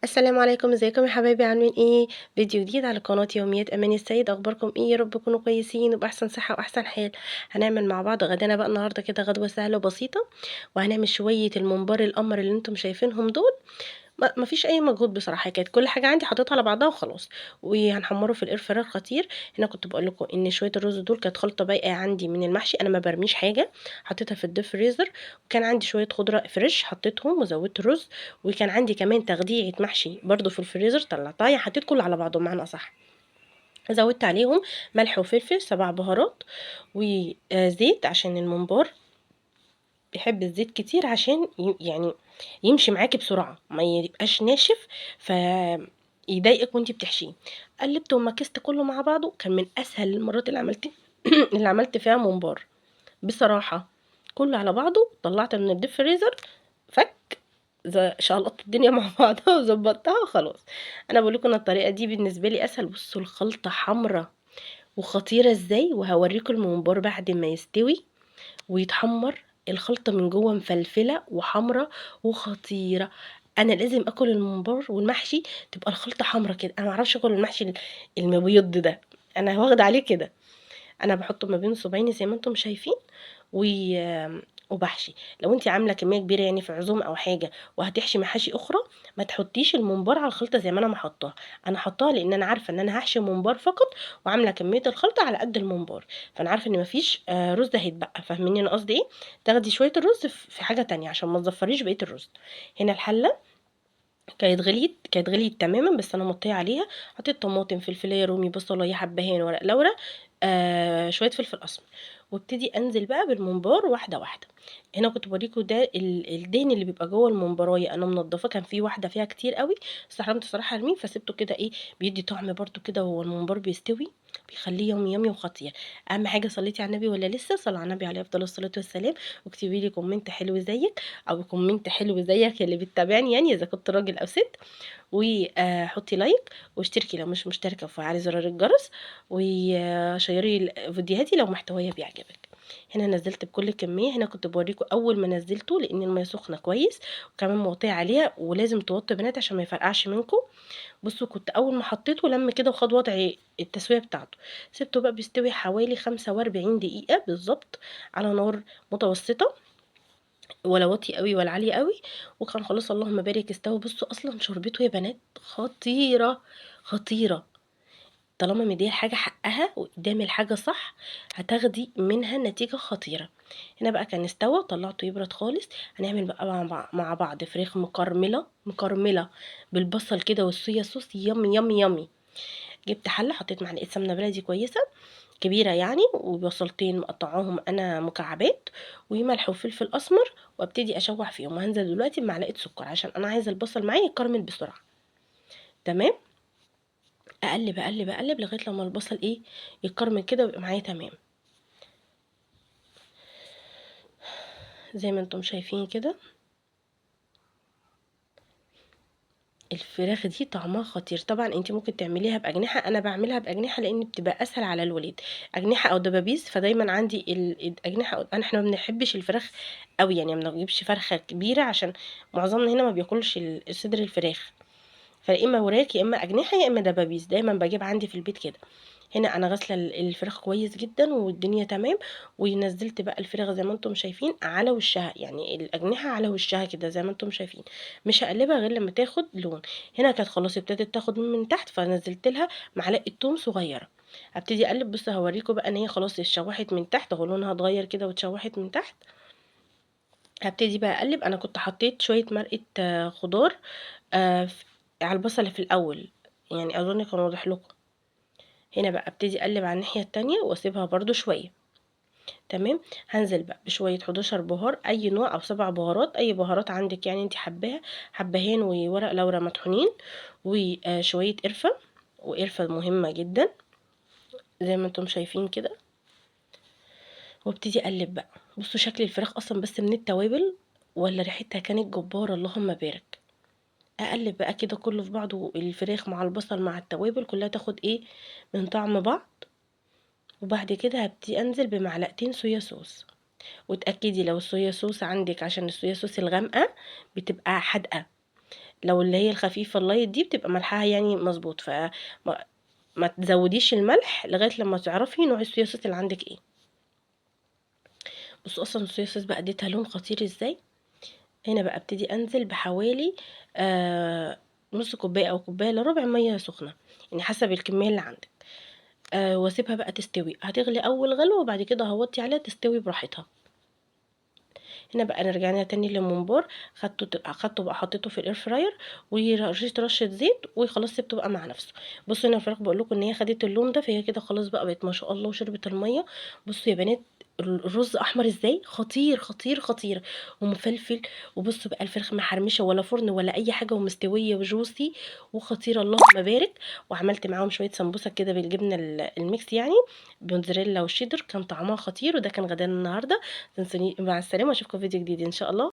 السلام عليكم، ازيكم يا حبايبي؟ عاملين ايه؟ فيديو جديد على قناة يوميات اماني السيد. اخباركم ايه؟ يا رب تكونوا كويسين وباحسن صحة واحسن حال. هنعمل مع بعض غدانا بقى النهارده كده غدوه سهلة وبسيطة، وهنعمل شوية الممبار القمر اللي انتم شايفينهم دول. ما فيش اي مجهود بصراحة، كانت كل حاجة عندي حطيتها على بعضها وخلاص، وهنحمره في ال air fryer خطير. هنا كنت بقول لكم ان شوية الرز دول كانت خلطه باقية عندي من المحشي، انا ما برميش حاجة، حطيتها في ال deep freezer. وكان عندي شوية خضرة fresh حطيتهم وزودت الرز، وكان عندي كمان تغديعه محشي برده في الفريزر طلعتها، يعني حطيت كله على بعضه بمعنى اصح. زودت عليهم ملح وفلفل، 7 بهارات وزيت عشان الممبار بيحب الزيت كتير، عشان يعني يمشي معاكي بسرعة ما يبقاش ناشف فيضايقك وانتي بتحشيه. قلبت ومكست كله مع بعضه. كان من اسهل المرات اللي عملت فيها ممبار بصراحة، كله على بعضه. طلعت من الديب فريزر فك، شلطت الدنيا مع بعضها وظبطتها وخلاص. انا بقول لكم ان الطريقة دي بالنسبة لي اسهل. بصوا الخلطة حمراء وخطيرة ازاي، وهوريكم الممبار بعد ما يستوي ويتحمر. الخلطة من جوه مفلفلة وحمرة وخطيرة. أنا لازم أكل الممبار والمحشي تبقى الخلطة حمرة كده، أنا معرفش أكل المحشي المبيض ده، أنا واخدة عليه كده. أنا بحطه ما بين صباعيني زي ما انتم شايفين وبحشي. لو انت عاملة كمية كبيرة يعني في عزومة أو حاجة وهتحشي محاشي أخرى، ما تحطيش الممبار على الخلطة زي ما أنا ما حطاها. أنا حطاها لأن أنا عارفة إن أنا هحشي ممبار فقط، وعاملة كمية الخلطة على قد الممبار، فأنا عارفة إن مفيش رز هيتبقى. فاهميني أنا قصدي إيه؟ تاخدي شوية الرز في حاجة تانية عشان ما تزفريش بقية الرز. هنا الحلة كانت غليت تماما، بس أنا مطية عليها. حطيت طماطم، فلفلاية رومي، بصلاية، حبهان، ورق لورا، شوية فلفل أسمر، وابتدي أنزل بقى بالممبار واحدة واحدة. هنا كنت بوريكم ده الدهن اللي بيبقى جوه الممبرايه، أنا منضفاه، كان في واحدة فيها كتير قوي بس حرمت صراحة ارميه، فسبته كده إيه بيدي طعم برده كده وهو الممبار بيستوي، بيخليه yummy yummy وخطير. أهم حاجة صليتي على النبي ولا لسه؟ صلي على النبي عليه أفضل الصلاة والسلام، واكتبي لي comment حلو زيك أو comment حلو زيك اللي بتتابعني، يعني إذا كنت راجل أو ست. وحطي like واشتركي لو مش مشتركة، وفعلي زرار الجرس، وشيري فيديوهاتي لو محتوايا بيعجبك. هنا نزلت بكل كمية. هنا كنت بوريكم اول ما نزلته لان المية سخنة كويس، وكمان موطيه عليها، ولازم توطي بنات عشان ما يفرقعش منكم. بصوا كنت اول ما حطيته لم كده وخد وضع التسوية بتاعته. سبته بقى بيستوي حوالي 45 دقيقة بالظبط على نار متوسطه، ولا واطي قوي ولا عالي قوي، وكان خلاص اللهم بارك استوى. بصوا اصلا شوربته يا بنات خطيرة خطيرة، طالما مديه الحاجة حقها وقدام الحاجة صح هتاخدي منها نتيجة خطيرة. هنا بقى كان استوى، طلعته يبرد خالص. هنعمل بقى مع بعض فراخ مكرمله بالبصل كده والصويا صوص، يامي يامي يامي. جبت حله، حطيت معلقه سمنه بلدي كويسة كبيرة يعني، وبصلتين مقطعاهم انا مكعبات، وملح وفلفل اسمر، وابتدي اشوح فيهم. وهنزل دلوقتي بمعلقه سكر عشان انا عايزه البصل معايا يكرمل بسرعة. تمام، اقلب اقلب اقلب لغاية لما البصل ايه يتكرمل كده ويبقى معايا تمام زي ما انتم شايفين كده. الفراخ دي طعمها خطير. طبعا انت ممكن تعمليها باجنحه، انا بعملها باجنحه لان بتبقى اسهل على الوليد، اجنحة او دبابيس. فدايما عندي الاجنحة أو احنا ما بنحبش الفراخ قوي، يعني ما بنجيبش فرخة كبيرة عشان معظمنا هنا ما بياكلش صدر الفراخ، فيا اما وراك يا اما اجنحة يا اما دبابيس، دايما بجيب عندي في البيت كده. هنا انا غاسله الفراخ كويس جدا والدنيا تمام، ونزلت بقى الفراخ زي ما انتم شايفين على وشها، يعني الاجنحة على وشها كده زي ما انتم شايفين، مش هقلبها غير لما تاخد لون. هنا كانت خلاص ابتدت تاخد من تحت، فنزلت لها معلقه توم صغيرة. هبتدي اقلب. بصوا هوريكم بقى ان هي خلاص اتشوحت من تحت، اهو لونها اتغير كده واتشوحت من تحت. هبتدي بقى اقلب. انا كنت حطيت شوية مرقه خضار على البصله في الاول، يعني اظن كان واضح لكم. هنا بقى ابتدي اقلب على الناحية التانية واسيبها برده شوية. تمام، هنزل بقى بشوية 11 بهار اي نوع او 7 بهارات، اي بهارات عندك يعني انت حباها، حبهان وورق لورا مطحونين، وشوية قرفه، وقرفه مهمة جدا زي ما انتم شايفين كده. وابتدي اقلب بقى. بصوا شكل الفراخ اصلا بس من التوابل ولا ريحتها كانت جبارة اللهم بارك. اقلب بقى كده كله في بعضه، الفراخ مع البصل مع التوابل كلها تاخد ايه من طعم بعض. وبعد كده هبتدي انزل بمعلقتين صويا صوص، وتاكدي لو الصويا صوص عندك عشان الصويا صوص الغامقه بتبقى حادقه، لو اللي هي الخفيفة ال light دي بتبقى ملحها يعني مضبوط، ما تزوديش الملح لغاية لما تعرفي نوع ال soya sauce اللي عندك إيه. بصوا أصلًا ال soya sauce بقى اديتها لون خطير إزاي. هنا بقى ابتدي أنزل بحوالي نص كوباية أو كوباية إلا ربع مَيّة سخنة، يعني حسب الكمية اللي عندك، واسيبها بقى تستوي، هتغلي أول غلوة وبعد كده هاوطي عليها تستوي براحتها. هنا بقى رجعنا تاني للممبار، خدته بقى حطيته في ال air fryer ورشيت رشة زيت وخلاص سبته بقى مع نفسه. بصوا هنا الفراخ بقول لكم إن هي خدت اللون ده، فهي كده خلاص بقى بقت ما شاء الله وشربت المية. بصوا يا بنات الرز أحمر إزاي، خطير خطير خطير ومفلفل. وبصوا بقى الفراخ محرمشة ولا فرن ولا أي حاجة، ومستوية وجوسي وخطيرة اللهم بارك. وعملت معاهم شوية سمبوسة كده بالجبنة ال mix يعني موتزاريلا وشيدر، كان طعمها خطير. وده كان غدانا النهاردة. تنسوني مع السلامة، واشوفكم في فيديو جديد إن شاء الله.